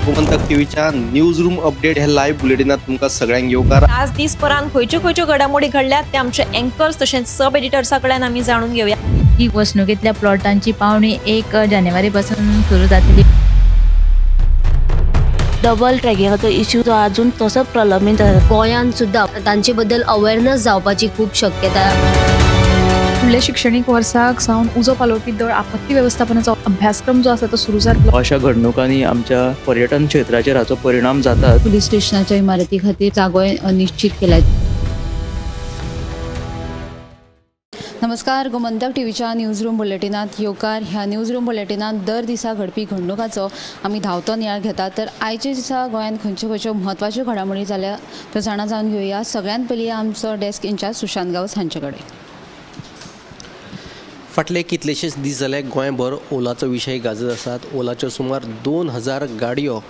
गोमंतक टीव्हीच्या news room update हे live बुलेटिनात तुमकां सगळ्यांक येवकार। आज दिसभरान खंयच्यो खंयच्यो घडामोडी घडल्यात ते आमचे अँकर्स तशेंच सब एडिटर्सा कडल्यान आमी जाणून घेवया। ही वसणुकेंतल्या प्लॉटांची पावणी 1 जानेवारी पासून सुरू जातली। डबल ट्रॅकिंगाचो इश्यू जो अजून तसोच प्रलंबीत आसा। गोंयांत सुद्दां तांचे बद्दल अवेअरनेस जावपाची खूब शक्यता। फुडल्या शिक्षणीक वर्साक सावन उजो पालोवपी दळ आपत्ती वेवस्थापनाचो अभ्यासक्रम जो आसा तो सुरू जातलो। अशा घडणुकांनी आमच्या पर्यटन क्षेत्राचेर हाचो परिणाम जाता। पुलीस स्टेशनाच्या इमारती खातीर जागो निश्चित केला। नमस्कार, गोमंतक टीव्हीच्या न्यूज रूम बुलेटिनात येवकार। ह्या न्यूज रूम बुलेटिनात दर दिसा घडपी घडणुकाचो आमी धांवतो नियाळ घेतात। तर आयच्या दिसा गोंयांत खंयच्यो खंयच्यो म्हत्वाच्यो घडामोडी जाल्या त्यो जाणा जावन घेवया। सगळ्यांत पयलीं आमचो डेस्क इन्चार्ज सुशांत गांवस हांचे कडेन। फाटले कितलेशेच दीस जाले गोंयभर ओलाचो विशय गाजत आसात। ओलाच्यो सुमार 2000 गाडयो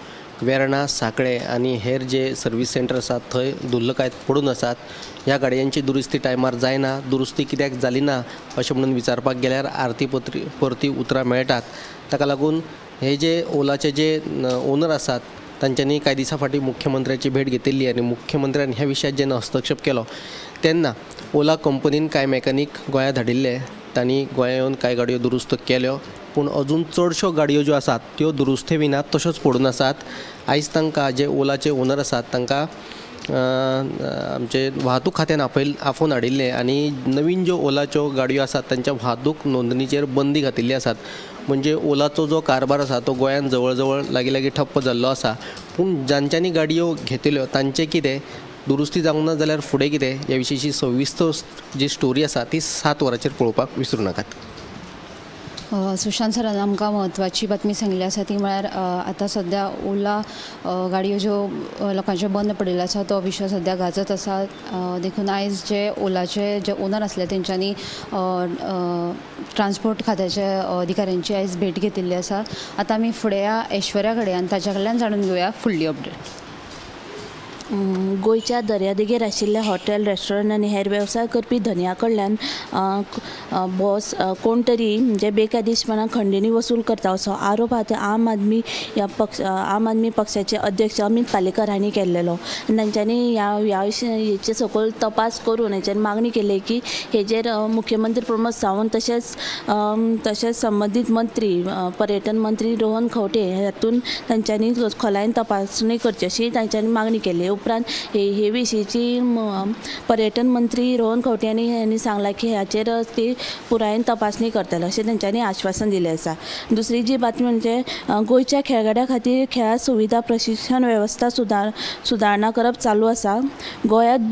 वेर्णा, सांकळे आनी हेर जे सर्वीस सेंटर आसात थंय धुल्लकायत पडून आसात। ह्या गाडयांची दुरुस्ती टायमार जायना, दुरुस्ती कित्याक जाली ना अशें म्हणून विचारपाक गेल्यार आरती परती उतरां मेळटात। ताका लागून हे जे ओलाचे जे ओनर आसात तांच्यांनी कांय दिसां फाटीं मुख्यमंत्र्याची भेट घेतिल्ली आनी मुख्यमंत्र्यान ह्या विशयात जेन्ना हस्तक्षेप केलो तेन्ना ओला कंपनीन कांय मेकॅनीक गोंयांत धाडिल्ले। तांणी गोंया येवन कांय गाडयो दुरुस्त केल्यो, पूण अजून चडश्यो गाडयो ज्यो आसात त्यो दुरुस्ते विना तश्योच पडून आसात। आयज तांकां जे ओलाचे ओनर आसात तांकां आमचे वाहतूक खात्यान आफोवन हाडिल्लें आनी नवीन ज्यो ओलाच्यो गाडयो आसात तांच्या वाहतूक नोंदणीचेर बंदी घातिल्ली आसात। म्हणजे ओलाचो जो कारभार आसा तो गोंयांत जवळ जवळ लागीं लागीं ठप्प जाल्लो आसा। पूण जांच्यांनी गाडयो घेतिल्यो तांचें कितें दुरुस्ती जावंक ना जाल्यार फुडें कितें ह्या विशींची सविस्तर जी स्टोरी आसा ती 7 वरांचेर पळोवपाक विसरूं नाकात। सुशांत सरान आमकां म्हत्वाची बातमी सांगिल्ली आसा ती म्हळ्यार आतां सद्या ओला गाडयो ज्यो लोकांच्यो बंद पडिल्ल्यो आसा तो विशय सद्या गाजत आसा। देखून आयज जे ओलाचे जे ओनर आसले तेंच्यांनी ट्रान्सपोर्ट खात्याच्या अधिकाऱ्यांची आयज भेट घेतिल्ली आसा। आतां आमी फुडें या ऐश्वर्या कडेन आनी ताच्या कडल्यान जाणून घेवया फुडली अपडेट। गोंयच्या दर्यादेगेर आशिल्ले हॉटेल, रेस्टॉरंट आनी हेर वेवसाय करपी धनया कडल्यान बॉस कोण तरी म्हणजे बेकायदेशीरपणान खंडणी वसूल करता असो आरोप आतां आम आदमी ह्या पक्ष आम आदमी पक्षाचे अध्यक्ष अमीत पालेकर हांणी केल्लेलो आनी तांच्यांनी ह्या हेचे सकयल तपास करून हेच्यान मागणी केली की हेजेर मुख्यमंत्री प्रमोद सावंत तशेंच तशेंच संबंदीत मंत्री पर्यटन मंत्री रोहन खंवटे हातून तांच्यांनी खोलायेन तपासणी करची अशी तांच्यांनी मागणी केली। उपरांत हे विशींची पर्यटन मंत्री रोहन खंवटे हांणी सांगलां की हाचेर ती पुरायेन तपासणी करतले अशें तेंच्यांनी आश्वासन दिलें आसा। दुसरी जी बातमी म्हणजे गोंयच्या खेळगड्यां खातीर खेळा सुविधा प्रशिक्षण वेवस्था सुदारणा करप चालू आसा। गोंयांत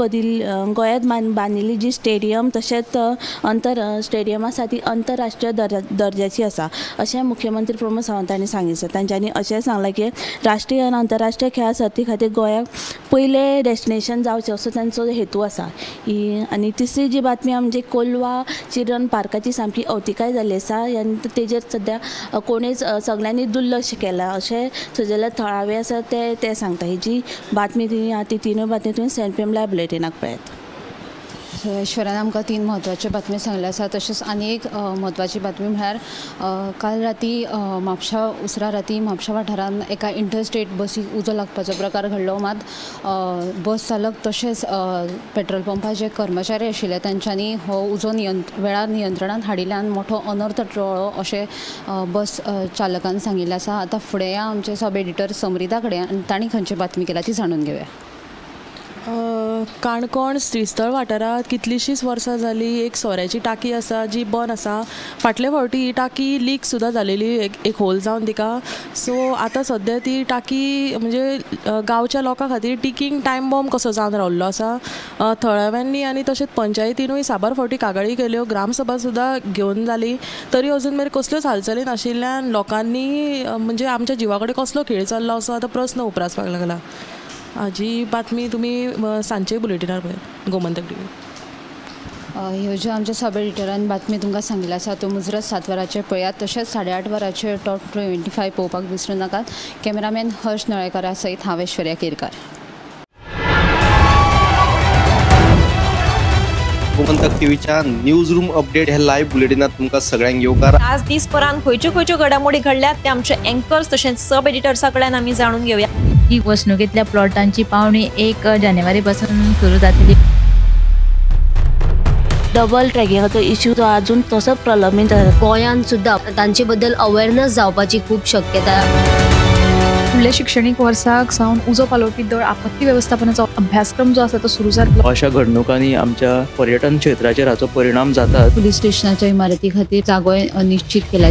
गोंयांत बांदिल्ली जी स्टेडियम तशेंच स्टेडियम आसा ती अंतरराष्ट्रीय दर्जाची आसा अशें मुख्यमंत्री प्रमोद सावंत हांणी सांगितलें। तांच्यांनी अशें सांगलां की राष्ट्रीय आनी आंतरराष्ट्रीय खेळां सर्ती खातीर गोंयाक पयलें डेस्टिनेशन जावचें असो तांचो हेतू आसा। आनी तिसरी जी बातमी म्हणजे कोलवा चिल्ड्रन पार्काची सामकी अवतिकाय जाल्ली आसा आनी तेजेर सद्या कोणीच सगळ्यांनी दुर्लक्ष केलां अशें थंयसरले थळावे आसा ते सांगता। ही जी बातमी ती तिनूय बातमी तुमी 7 PM live बुलेटिनाक पळयात। ऐश्वर्यान आमकां 3 म्हत्वाच्यो बातम्यो सांगल्यो आसा। तशेंच आनी एक म्हत्वाची बातमी म्हळ्यार काल राती म्हापशा उसरा राती म्हापशा वाठारांत एका इंटरस्टेट बसीक उजो लागपाचो प्रकार घडलो। मात बस चालक तशेंच पेट्रोल पंपाचे कर्मचारी आशिल्ले तांच्यांनी हो उजो वेळार नियंत्रणांत हाडिल्ल्यान मोठो अनर्थ टळ्ळो अशें बस चालकान सांगिल्लें आसा। आतां फुडें या आमचे सब एडिटर समरिता कडेन आनी तांणी खंयची बातमी केल्या ती जाणून घेवया। काणकोण श्रीस्थळ वाठारांत कितलींशींच वर्सां जालीं एक सोऱ्याची टाकी आसा जी बंद आसा। फाटले फावटी ही टाकी लीक सुद्दां जालेली, एक होल जावन तिका। सो आतां सद्या ती टाकी म्हणजे गांवच्या लोकां खातीर टिकींग टायम बॉम्ब कसो जावन रावल्लो आसा। थळाव्यांनी आनी तशेंच पंचायतीनूय साबार फावटी कागाळी केल्यो, ग्रामसभा सुद्दां घेवन जाली, तरी अजून मेरेन कसल्योच हालचाली नाशिल्ल्यान लोकांनी म्हणजे आमच्या जिवा कडेन कसलो खेळ चल्ला असो आतां प्रस्न उप्रासपाक लागला। हाजी बातमी तुमी सांजचे बुलेटिनार पळयात गोमंतक टीव्ही। ह्यो ज्यो आमच्या सब एडिटरान बातमी तुमकां सांगिल्ली आसा त्यो मुजरत 7 वरांचेर पळयात। तशेंच 8:30 वरांचेर टॉप 25 पळोवपाक विसरूं नाकात। कॅमेरामॅन हर्ष नळेकरा सयत हांव ऐश्वर्या केरकार। गोमंतक टीव्हीच्या न्यूज रूम अपडेट ह्या लायव्ह बुलेटिनात तुमकां सगळ्यांक येवकार. आज दीसभरान खंयच्यो खंयच्यो घडामोडी घडल्यात ते आमचे अँकर्स तशेंच सब एडिटर्सा कडल्यान आमी जाणून घेवया. ही वसणुकेंतल्या प्लॉटांची पावणी 1 जानेवारी पासून सुरू जातली. डबल ट्रॅकिंगाचो इश्यू जो अजून तसोच प्रलंबीत आसा. गोंयांत सुद्दां तांचे बद्दल अवेअरनेस जावपाची खूब शक्यता. फुडल्या शिक्षणीक वर्साक सावन उजो पालोवपी दळ आपत्ती वेवस्थापनाचो अभ्यासक्रम जो आसा तो सुरू जातलो. अशा घडणुकांनी आमच्या पर्यटन क्षेत्राचेर हाचो परिणाम जाता. पुलीस स्टेशनाच्या इमारती खातीर जागोय निश्चित केला.